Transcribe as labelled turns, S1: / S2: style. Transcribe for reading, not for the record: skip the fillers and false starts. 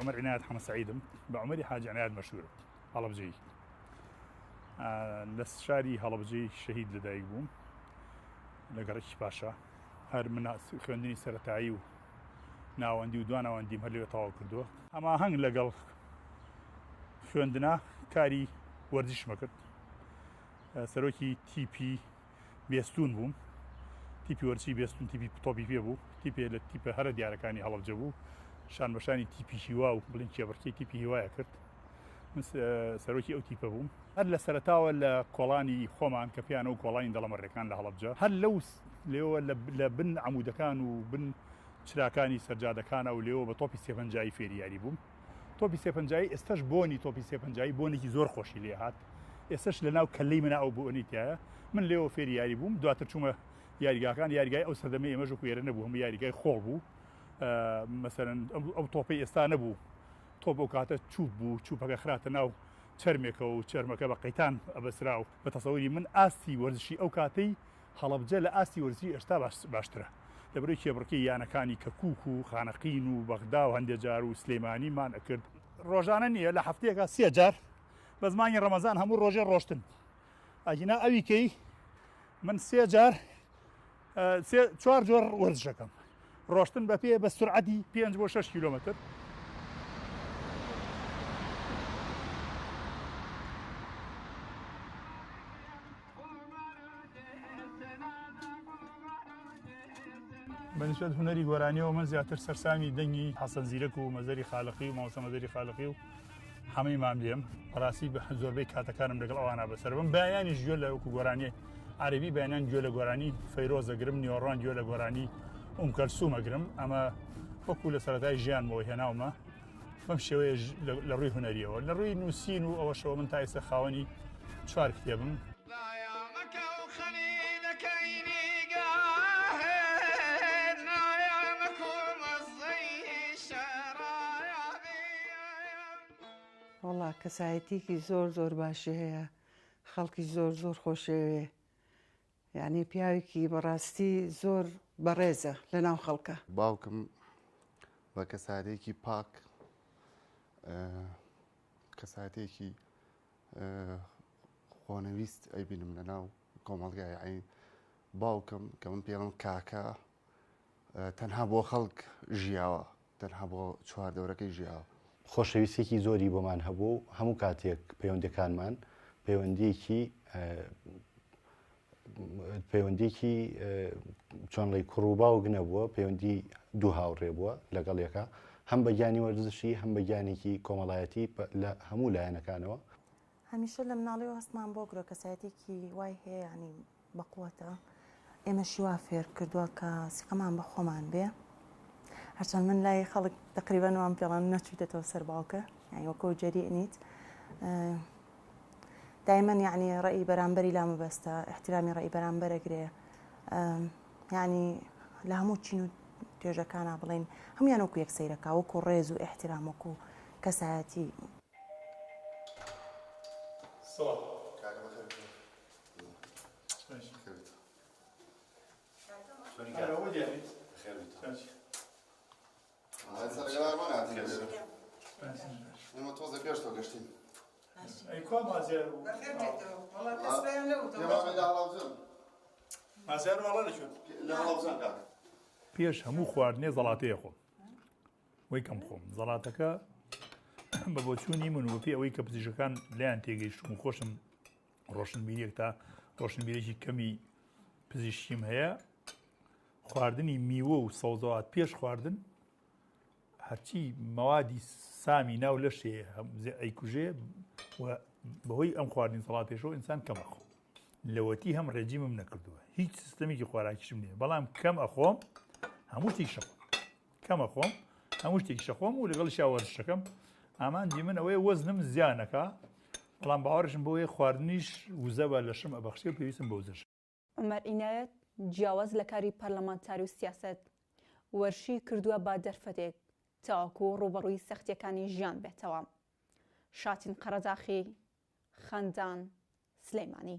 S1: عومەر عینایەت حەمە سەعیدم، بە عومەری حاجی عینایەت مەشهوورم، هەڵەبجەیی. لە شاری هەڵەبجەی شەهید لەدایک بووم لە گەڕەکی پاشا. هەر من خوێندنی سەرەتایی و ناوەندی و دواناوەندیم هەر لەوێ تەواو کردووە. هەماهەنگ لەگەڵ خوێندنا کاری وەرزشمە کرد. سەرۆکی تیپی بێستوون بووم. تیپی وەرزشی بێستوون تیپی تۆپی پێ بوو. تیپێ لە تیپە هەرە دیارەکانی هەڵەبجە بوو. شان بە شانی تیپی هیوا و بڵین کێبڕکێی تیپی هیوایە کرد. من سەرۆکی ئەو تیپە بووم. هەر لە سەرەتاوە لە کۆڵانی خۆمان کە پێیان ئەو کۆڵانی دەڵەمەڕێکان لە هەڵەبجە هەر لەو لێوە لە بن عەمودەکان و بن چراکانی سەرجادەکانە و لێوە بە تۆپی سێپەنجایی فێری یاری بووم. تۆپی سێپەنجایی ئێستاش بۆنی تۆپی سێپەنجایی بۆنێکی زۆر خۆشی لێ هات ئێستاش لە ناو کەلەی منە ئەو بۆنەی تایە من لێوە فێری یاری بووم دواتر چوومە یاریگاکان یاریگای ئەو سەردەمەی ئێمەش وەکو ئێرە نەبوو هەموو یاریگای خۆڵ بوو مەسەرەن ئەو تۆپەی ئێستا نەبوو تۆپ ئەو کاتە چوپ بوو چوپەکە خراتە ناو چەرمێکەوە و چەرمەکە بە قەیتان ئەبەسرا و بە تەسەوری من ئاستی وەرزشی ئەو کاتەی هەڵەبجە لە ئاستی وەرزشی ئێستا باشترە لەبەرەی کێبڕکێی یانەکانی کەرکوک و خانەقین و بەغدا و هەندێ جار و سلێمانیمان ئەکرد. ڕۆژانە نییە لە هەفتەیەکا سێ جار بەس مانگی ڕەمەزان هەموو ڕۆژێ ڕۆشتن ئەگینا ئەوی کەی من سێ جار سێ چوار جۆر وەرزشەکەم ڕۆشتن بە پێ بە سرعەتی 5 بۆ 6 کیلۆمەتر. بە نیسبەت هونەری گۆرانیەوە من زیاتر سەرسامی دەنگی حەسەن زیرەک و مەزەری خالقی و مامۆستا مەزەری خالقی و حەمەی ماملێم بەڕاستی بە زۆربەی کاتەکانم لەگەڵ ئەوانە بەسەر بم بەیانیش گوێ لە وەکو گۆرانی عەرەبی بەیانیان گوێ لە گۆرانی فەیرۆز ئەگرم نیوەڕوان گوێ لە گۆرانی ئوم کەلسوم ئەگرم ئەمە وەکو لە سەرەتای ژیانمەوە هێناومە بەم شێوەیە لە ڕووی هونەریەوە لە ڕووی نووسین و ئەوەشەوە من تا ئێستا خاوەنی چوار کتێبم.
S2: وەڵا کەسایەتیەکی زۆر زۆر باشی هەیە خەڵکی زۆر زۆر خۆشەوێ یعنی پیاوێکی بەڕاستی زۆر بەڕێزە لە ناو خەڵکە.
S3: باوکم بە کەسایەتێکی پاک کەسایەتێکی خۆنەویست ئەیبینم لە ناو کۆمەڵگای عین باوکم کە من پێڵم کاکە تەنها بۆ خەڵک ژیاوە تەنها بۆ چواردەورەکەی ژیاوە.
S4: خۆشەویستیەکی زۆری بۆمان هەبوو و هەموو کاتێک پەیوەندیەکانمان پەیوەندیەکی پەیوەندیەکی چۆن ڵی کوڕ و باوک نەبووە پەیوەندی دوو هاوڕێ بووە لەگەڵ یەکە هەم بە گیانی وەرزشی هەم بە گیانێکی کۆمەڵایەتی لە هەموو لایەنەکانەوە.
S5: هەمیشە لە مناڵیەوە هەستمان بۆ کرۆ کەسایەتێکی وای هەیە یانی بەقوەتە ئێمەشی وا فێر کردووە کە سیقەمان بە خۆمان بێ هەرچەند من لای خەڵک تقریبا وام پێڵان نەچوویتەوە سەر باوکە یانی وەکۆ جەریء نیت دایمەن یعنی ڕئی بەرامبەری لا مەبەستە احترامی ڕئی بەرامبەرە گرێ یعنی لە هەموو چین و توێژەکانە بڵین هەمویان وەکو یەک سەیرەکە وەکو ڕێز و احترام وەکو کەسایەتی.
S1: سڵاو.
S3: کاکە بەخێر بێی.
S1: پێش هەموو خواردنێ زەڵاتەیە خۆم وەی کەم خۆم زەڵاتەکە بە بۆچوونی من و پێ ئەوەی کە پزیشکەکان لیان تێگەیشتم و خۆشم ڕۆشنبیریەک تا ڕۆشنبیرێکی کەمی پزیشکیم هەیە خواردنی میوە و سەوزەوات پێش خواردن هەرچی مەوادی سامی ناو لەشێ ئەیکوژێ و بەهۆی ئەم خواردنی سەڵاتێشەوە ئینسان کەم ئەخۆ لەوەتی هەم ڕێجیمم نەکردووە هیچ سیستەمێکی خۆراکیشم نییە بەڵام کەم ئەخۆم هەموو شتێک شەخۆم کەم ئەخۆم هەموو شتێکیش ئەخۆم و لەگەڵیشا وەرزشەکەم ئامانجی من ئەوەیە وەزنم زیان نەکا بەڵام باوەڕیشم بەوەیە خواردنیش وزە بە لەشم ئەبەخشێ و پێویستم بە وزەشە.
S6: عومەر عینایەت جیاواز لە کاری پەرلەمانتاری و سیاسەت، وەرشی کردووە بە دەرفەتێک تاوەکو ڕووبەڕووی سەختییەکانی ژیان بێتەوە. شاتین قەرەداخی، خەندان، سلێمانی.